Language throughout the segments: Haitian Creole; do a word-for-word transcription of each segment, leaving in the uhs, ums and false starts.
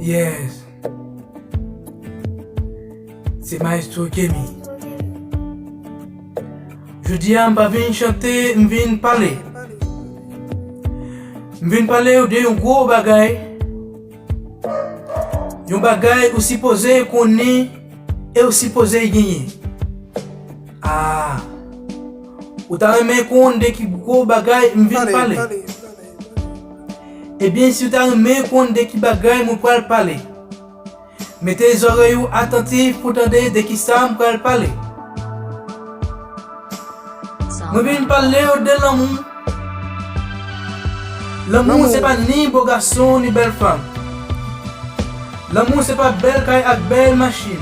Yes. Se Maestro Kemi. Jodi a m pa vin chante, m vin pale. M vin pale w de yon gwo bagay. Yon bagay ou sipoze konnen e ou sipoze genyen. Ah. Ou ta renmen konn de ki gwo bagay m vin pale? Ebyen, si w ta renmen konn de ki bagay mwen pral pale, mete zòrèy ou atantif pou tande de ki sa m pral pale. Mwen vin pale w de lanmou. Lanmou se pa ni bo gason ni bèl fanm. Lanmou se pa bèl kay ak bèl machin.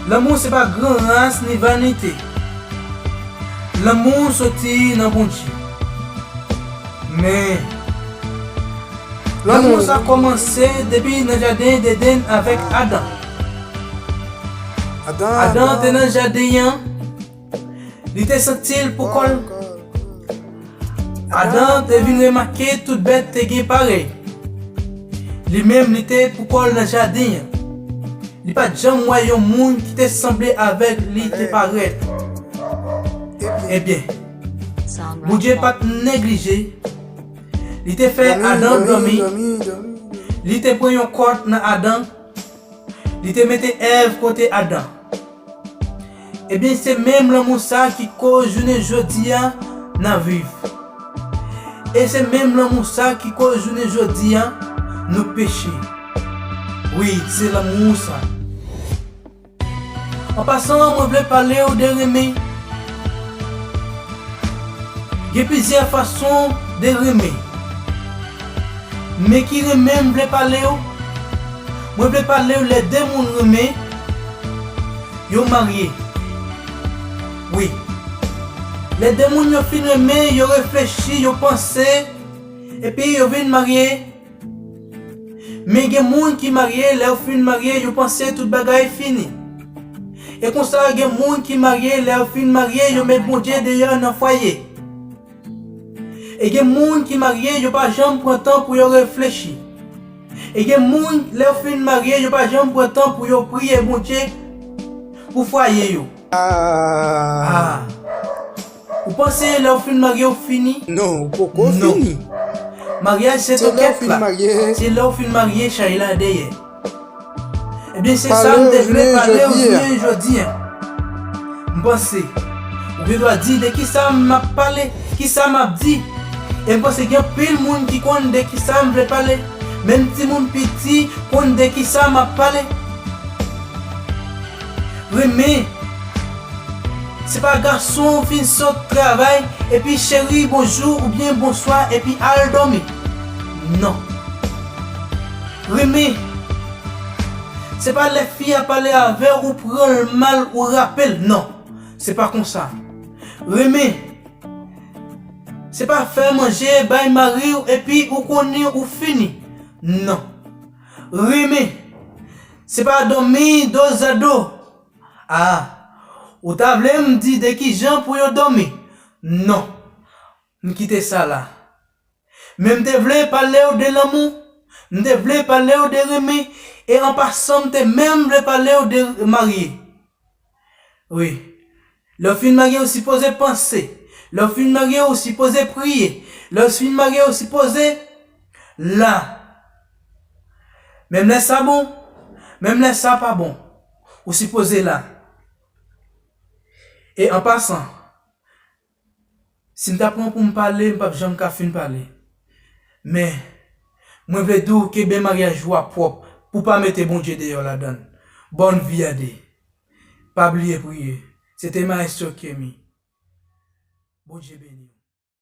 Lanmou se pa gran ras ni vanite. Lanmou soti nan Bondye. Men, lanmou sa kòmanse depi nan jaden Edenn avèk Adan. Adan te nan jaden an, li te santi l pou kò l. Adan te vin remake tout bèt te gen parèy. Li menm li te pou kò l nan jaden an. Li pa t janm wè yon moun ki te sanble avèk li te parèt. Ebyen, Bondye pa t neglije. Li te fè Adan dòmi. Li te pran yon kòd nan Adan. Li te mete Èv kote Adan. Ebyen, se menm lanmou sa ki koz jounen jodi a n ap viv. E se menm lanmou sa ki koz jounen jodi a nou peche. Wi, se lanmou sa. An pasan, mwen vle pale w de renmen. Gen plizyè fason de renmen. Men ki renmen m vle pale w? Mwen vle pale w lè de moun renmen, yo marye. Wi. Lè de moun yo fin renmen, yo reflechi, yo panse, epi yo vin marye. Men gen moun ki marye, lè yo fin marye, yo panse tout bagay fini. E konsa, gen moun ki marye, lè yo fin marye, yo met Bondye deyò nan fwaye. E gen moun ki marye, yo pa janm pran tan pou yo reflechi. E gen moun, lè yo fin marye, yo pa janm pran tan pou yo priye Bondye pou fwaye yo. Ah. Ou panse lè w fin marye, w fini? Non, ou poko fini. Maryaj se tokèt la. Se lè w fin marye, chay la dèyè. Ebyen, se sa m te vle pale w jounen jodi a. M panse, ou gen dwa di de ki sa m ap pale, ki sa m ap di. E m panse gen anpil moun ki konn de ki sa m vle pale. Menm timoun piti konn de ki sa m ap pale. Renmen. Se pa gason fin sot travay, epi cheri, bonjou oubyen bonswa, epi al dòmi. Non. Renmen. Se pa lè fi a pale avè w, ou pran l mal, ou rape l. Non. Se pa konsa. Renmen. Se pa fè manje, bay mari w, epi ou konnen ou fini. Non. Renmen. Se pa dòmi dozado. Ah, ou ta vle m di de ki jan pou yo dòmi? Non, m kite sa la. Men m te vle pale w de lanmou, m te vle pale w de renmen, e an pasan m te menm vle pale w de marye. Wi. Lè w fin marye, ou sipoze panse. Lè w fin marye, ou sipoze priye. Lè w fin marye, ou sipoze la. Menm lè sa bon, menm lè sa pa bon, ou sipoze la. E an pasan, si m ta pran pou m pale, m p ap janm ka fin pale. Men, mwen vle di w kenbe maryaj ou a pwòp pou w pa mete Bondye deyò ladan l. Bòn vi a de. Pa bliye priye. Se te Maestro Kemi. Bondye beni w.